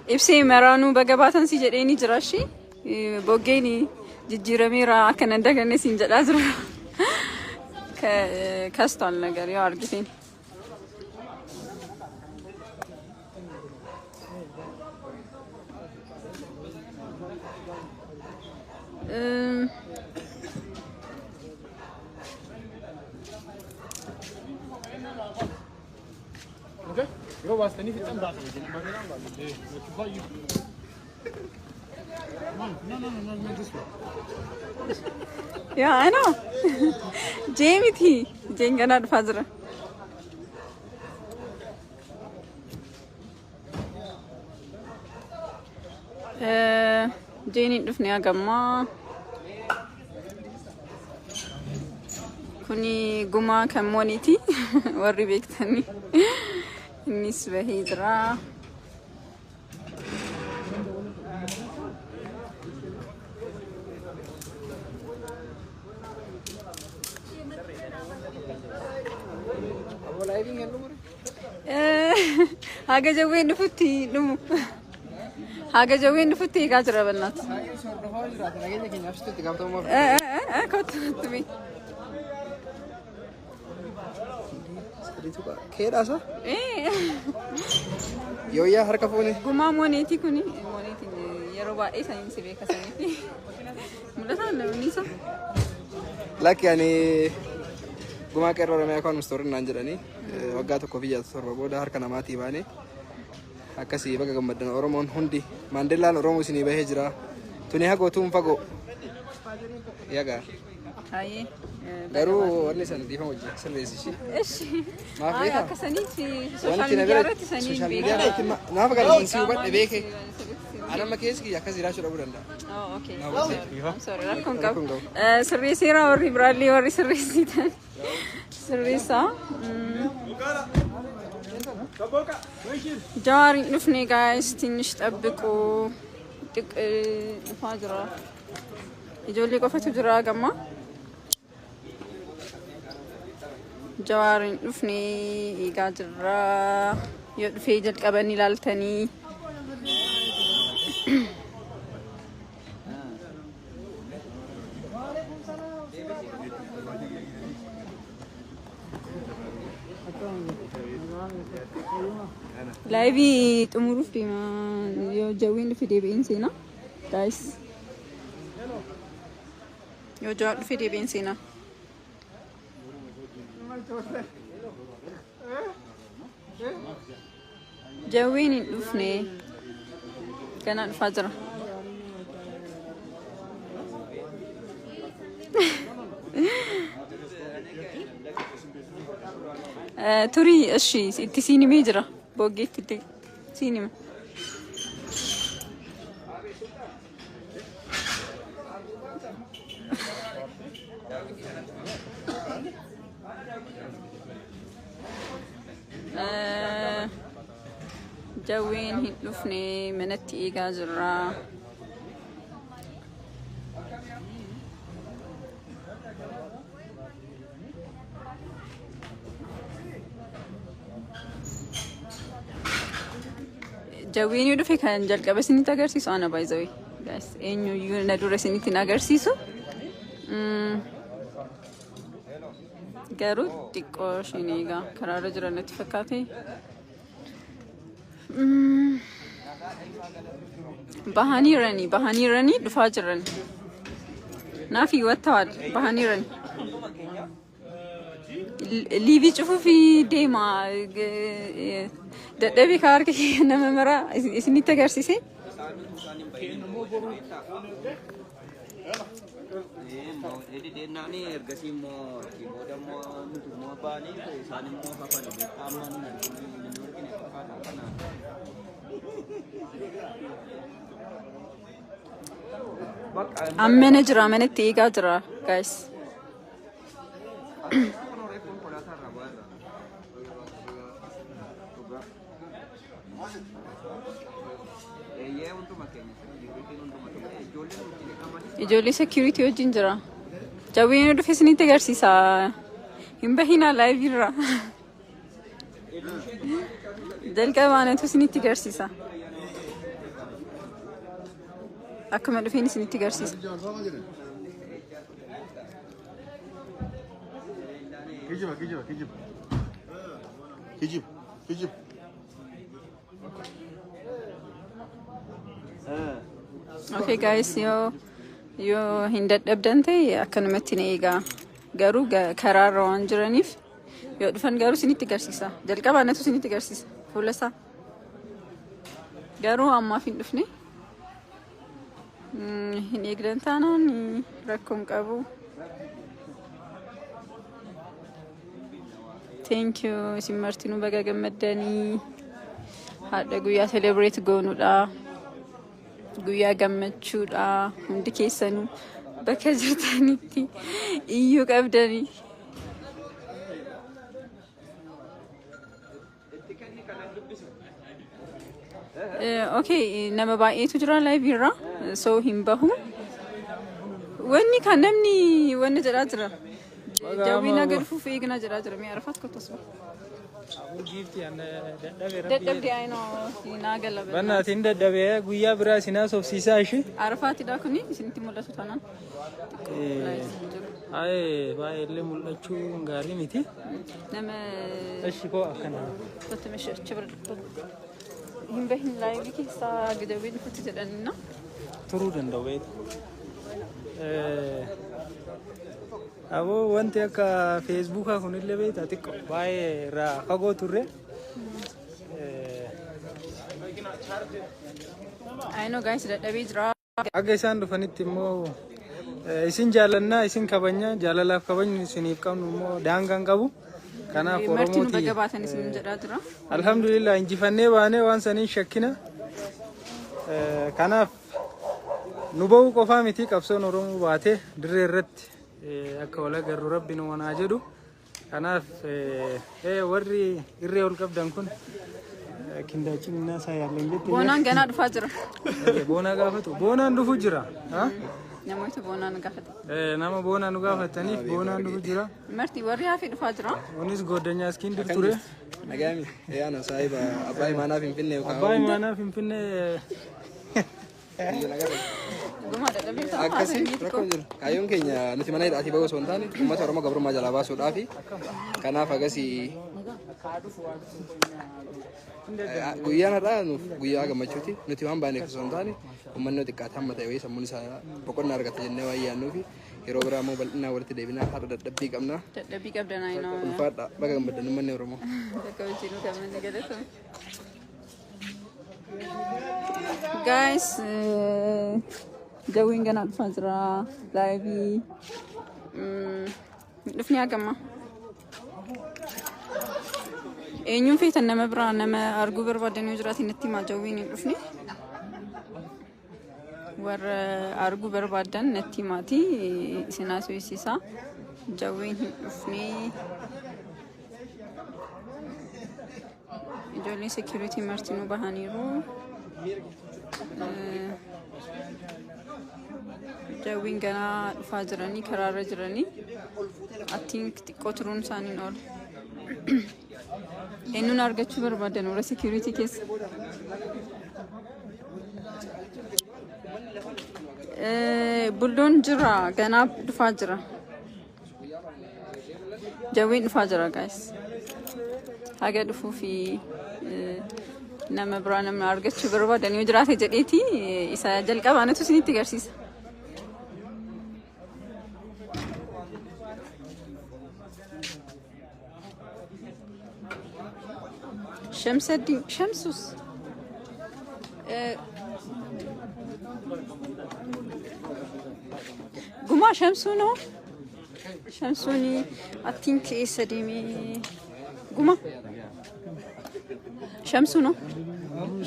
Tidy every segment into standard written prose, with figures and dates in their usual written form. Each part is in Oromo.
Ibsee maraanuu baga baatan si jedhee ni jira shi. Boggeen jijjiirameera akka nan daganne siin jedhaa jira. ከስቷል ነገር ያው argiteen. Okay. Yoo baastanii fixan baasa. No, no, no, no, not this one. Yeah, I know. Jee miti. Jeen ganaa dhufaa jira. Jeen hin dhufne hagammaa. Kuni gumaa kan mooniiti warri beektanii. Innis bahee jira. Haga jawween dhufutti dhumu. Haga jawween dhufutti eegaa jira bannaat. Nageenya keenyaaf sitti itti gaafatamummaa. Kottu kottu mee. Keedhaasa? Yooyyaa harka fuune. Gumaa mooneetii kuni mooneetiin yeroo baay'ee saniin si beeka saniifi. Mul'ataa namni isa? Lakki, ani gumaa qeerroo Oromiyaa kan mustoorin naan jedhanii waggaa 1 fi 7 booda harka namaatii baane. Akkasii baga gammaddan Oromoon hundi. Maandellaan Oromoo isinii bahee jira. Tuni hagoo tuun fagoo. Yagaa. Hayyee. Garuu wanni sana dhiifama hojii sirreessishi. Eshi. Maaf Ay, beekaa? akka saniitti social Wanti na media bira irratti saniin social media beekaa. irratti naaf galee si hubadhe beeke. Ani amma keessi kiyya akkas jiraachuu dhabuu danda'a. Oh, okay. Na I'm sorry. Rakkoon qabu. Rakkoon qabu. Sirreesseera, warri biraallee warri sirreessitan. Sirreessaa. Jawaar hin dhufne guys, ትንሽ ጠብቁ. Dhufaa jira. Ijoollee qofatu jira gamma. Jawaar hin dhufne, eegaa jirra. Yoo dhufee jalqaban ilaaltanii. Live xumuruuf deema, yoo jawwiin dhufe deebi'een seenaa. Guys. Yoo jawaar dhufe deebi'een seenaa. Jawwiin hin dhufne. Ganaa dhufaa jira. Turii እሺ itti siin himee jira. Boggeetti itti siin hima. Jawween hin dhufne, manatti eegaa jirra. Jawween yoo dhufe kan jalqaba isinitti agarsiisu ana, by the way. Guys, eenyuyyuu na dura isinitti hin agarsiisu. Garuu xiqqoo isheen eegaa karaarra jiran natti fakkaate. Bahaniirani bahaniirani dhufaa jiran. Naaf wattawaal bahaniirani. Live cufuufi deema, dadhabee ka harka kiyya nama maraa isinitti agarsiise. Naani ergasii immoo booda immoo nuti immoo baanii isaan immoo hafan amma nu argine fakkaata kana. Ammana jira, manatti eegaa jira guys. Kun reefu konkolaataa irraa bu'aa irra. Eeyyee, hunduma keenya security hunduma keenya ijoolleen nuti dhiqamanis. Ijoollee security wajjin jira. Jawween yoo dhufe isinitti agarsiisa. Hin bahinaa live irraa. Jalqaba anatu isinitti agarsiisa. Akkuma dhufeen isinitti agarsiisa. Kijiba, kijiba, kijiba. Kijiba, kijiba. Okay guys, yoo hin dadhabdan ta'e akkanumatti na eegaa. Garuu karaarra waan jiraniif yoo dhufan garuu isinitti agarsiisa. Jalqaba anatu isinitti agarsiisa fuula isaa. Garuu ammaaf hin dhufne. Hin eegdan taanaan rakkoo hin qabu. Thank you, isin martinuu baga gammaddanii. Haadha guyyaa celebrate goonuudha. Guyyaa gammachuudha. Hundi keessanuu bakka jirtanitti iyyuu qabdanii. Okay, nama baay'eetu jira live irra. So hin bahu. Wanni kan namni wanni jedhaa jira. Jawwiin haga dhufuuf eegnaa jedhaa jira. Mee Arafaat kottas ba. Dadhabde ayinoo naa gala. Bannaatiin dadhabee guyyaa biraa isin haasofsiisaa ishee. Arafaatidha kuni isinitti mul'atu taanaan. Baay'ee baay'ee illee mul'achuu gaarii miti. Nama Eshi koo akkana. Kottu meeshee achi bira hin bahin live keessaa jawwiin dhufutti jedhanina. Turuu danda'u beektu. Aboo, wanti akka feesbuukaa kunillee beektaa xiqqoo baay'ee irraa fagoo turre. Ayinoo guys, dadhabee jira. Akka isaan dhufanitti immoo isin jaallannaa, isin kabajnaa, jaalalaaf kabajni isiniif qabnu immoo daangaa hin qabu. Kanaaf Martinuu Oromooti. Baga baatan isin jedhaa jira. Alhamdulillah, injifannee baanee waan saniin shakkina. Kanaaf nu bahuu qofaa miti, qabsoon Oromoo baatee dirree irratti akka wal agarru Rabbi nu wanaa jedhu. Kanaaf warri irree ol qabdan kun kindaachin innaa isaa yaalleen jette. Boonaan ganaa dhufaa jira. Boonaa gaafatu. Boonaan dhufu jira. Ha? Namoota boonaan gaafate. Nama boonaa nu gaafataniif boonaan dhufu jira. Marti warri hafe dhufaa jira. Kunis goddanyaa Iskindir ture. Nagaami. Yaana saahiba abbaa imaanaa Finfinnee yookaan Abbaa imaanaa Finfinnee. Gumaa dadhabee ta'a. Akkasii rakkoon jiru. Kaayyoon keenya nuti mana hidhaatii bahuu osoo hin taane uummata Oromoo gabrummaa jalaa baasuudhaafi. Kanaaf agasii guyyaan har'aa nuuf guyyaa gammachuuti. Nuti waan baaneef osoo hin taane uummanni xiqqaate hamma ta'e wayii sammuun isaa boqonnaa argata jennee waan yaadnuufi yeroo biraa immoo bal'inaan walitti deebinaa, har'a dadhabbii qabna. Dadhabbii qabdan ayinoo. Ulfaadha, baga gammaddan uummanni Oromoo. Bakka hojii nu gammanne, galatoomi. Guys, jawwiin ganaa dhufaa jira. Live dhufni hagamma. Eenyuun feetan, nama biraa nama arguu barbaadan yoo jiraate natti himaa, jawwiin hin dhufne. Warra arguu barbaadan natti himaati, isin haasofsiisa. Jawwiin hin dhufne. Ijoolleen security martinuu bahaniiru. Jawwiin ganaa dhufaa jiranii, karaarra jiranii. I think xiqqoo turuun isaanii oolu. Eenyuun argachuu barbaadan warra security keessa? Bulloon jira, ganaa dhufaa jira. Jawwiin dhufaa jira guys. Haga dhufuu fi nama biraa namni argachuu barbaadan yoo jiraate jedheeti isa jalqabaa natu isinitti agarsiisa. Shamsaddin Shamsus. Gumaa Shamsuu noo? Shamsuun I think eessa deemee? Guma? Shamsuu noo?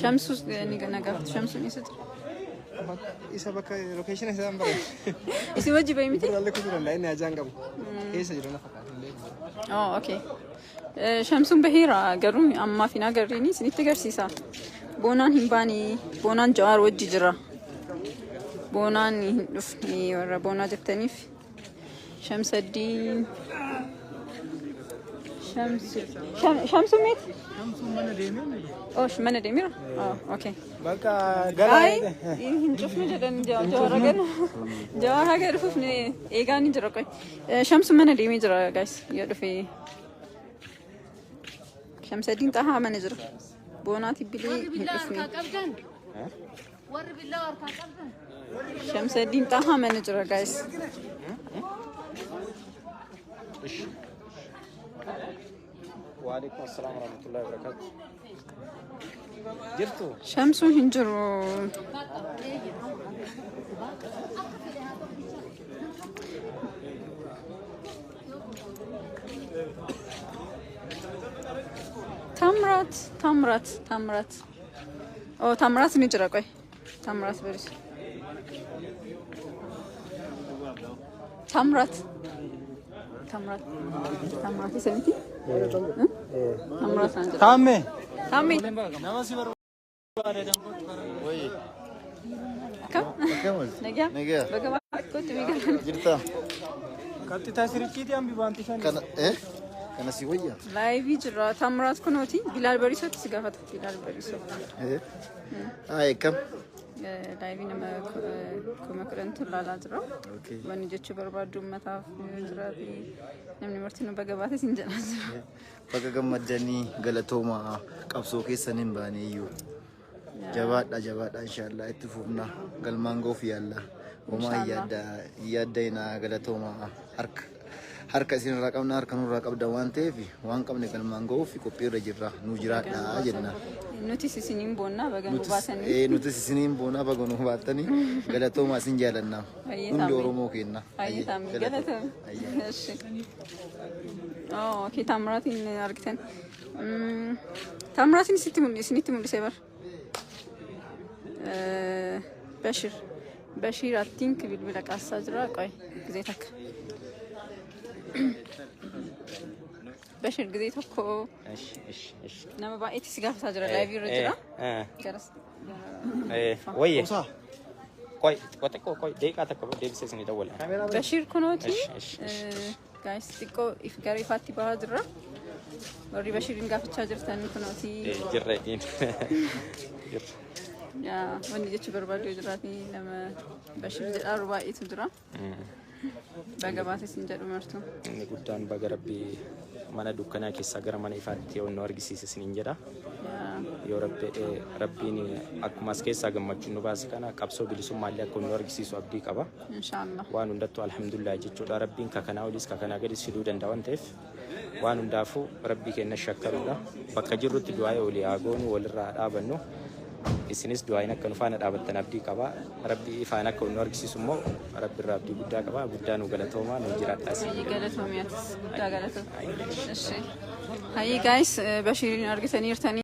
Shamsuus ni gaafatu. Shamsuun eessa jira? Isa bakka location isaa hin baran. Isin wajji bahe miti? Biraallee kutuu danda'a, inni ajaan qabu. Keessa jira na fakkaata. Oh, okay. Shamsuun baheera, garuu ammaaf hin agarreeni, isinitti agarsiisa. Boonaan hin baane, boonaan Jawaar wajji jira. Boonaan hin dhufne warra boonaa jettaniif. Shamsaddiin. Shamsu. Shamsu meet? Shamsuun mana deemee? Oh, mana deemira? Oh, okay. Bakka gara. Ay, hin cufnu jedhan Jawar haga. Jawar haga dhufuuf ni eegaa ni jira qoy. Shamsu mana deemee jira, guys. Yoo dhufe Shamsadiin Xahaa mana jira. Boonaa Tibbilee hin dhufne. Warri billaa harkaa qabdan. Shamsadiin Xahaa mana jira, guys. وعليكم السلام ورحمة الله وبركاته. Jirtu? Shamsuun hin jiru. Tamrat, Tamrat, Tamrat. Oh, Tamrat ni jira qoy. Tamrat baris. Tamrat. Tamrat. Tamrat isa miti? Tamrat naan jedha. Taammee. Tammee. Nama si barbaade. Akkam? Nagaa? Nagaa. Baga kootti migalan. Jirta? Qaxxitaa sirriitti hambi baanti shan. Kana eh? Kana si wayya? Live jira. Tamrat kunooti. Bilaal Bariisootti si gaafata. Bilaal Bariisoo. Eh? Ay, kam? Live nama 10,000tu ilaalaa jira. Okay. Wanni jechuu barbaaddu uummataaf yoo jiraate, namni marti nu baga baate siin jedhaa jira. Baga gammaddanii, galatooma, qabsoo keessan hin baane iyyuu. Jabaadha, jabaadha, inshallah itti fufna, galmaan goof yaalla. Homaa yaadda yaadda galatooma, harka harka isinirraa qabna, harka nurraa qabda waan ta'eef waan qabne galmaan ga'uuf qophiirra jirra, nu jiraadha jenna. Nutis isiniin boonnaa, baga nu baatanii. Nutis isiniin boonaa, baga nu baattanii, galatooma, isin jaalanna. Baay'ee Hundi taamee. Oromoo kenna. Baay'ee taamee galatoomi. Eshi. Oh, okay, Taamraatiin argitan. Taamraatiin isitti mul'ise, isinitti mul'ise bar. Bashir. Bashir, I think bilbila qaasaa jira. Qoy gizee takka. Bashir, gizee tokko እሺ። nama baay'eetti si gaafataa jira. Live irra jira. Garas. Wayye. Qoy, xiqqoo qoy, daqiiqaa takka deebisee isinii dawwala. Bashir kunooti. እሺ እሺ እሺ። Guys, xiqqoo if gara ifaatti bahaa jirra. Warri Bashiriin gaafachaa jirtan kunooti. Jirra jirra. Yaa, wanni jechuu barbaadu yoo jiraate, nama Bashir jedhaa baay'eetu jira. Baga baate sin jedhu martu. Inni guddaan baga Rabbii mana dukkanaa keessaa gara mana ifaatti yoo nu argisiise isiniin jedha. Yaa. Yoo Rabbi Rabbiin akkuma as keessaa gammachuun nu baase kana qabsoo bilisummaallee akka nu argisiisu abdii qaba. Inshaallah. Waan hundattuu alhamdulillah jechuudha. Rabbiin kakanaa olis kakanaa gadis fiduu danda'a waan ta'eef waan hundaafuu Rabbii keenya shakkaruudha. Bakka jirrutti du'aa olii haa goonu, walirraa haa dhaabannu. Isinis du'aayin akka nu faana dhaabattan abdii qaba. Rabbii ifaan akka nu argisiisu immoo Rabbi irraa abdii guddaa qaba. Guddaa nu galatoomaa, nu jiraadhaa isin. Hayyee, galatoomi atis, guddaa galatoomi. Eshi. Hayyee guys, Bashiriin argitaniirtanii.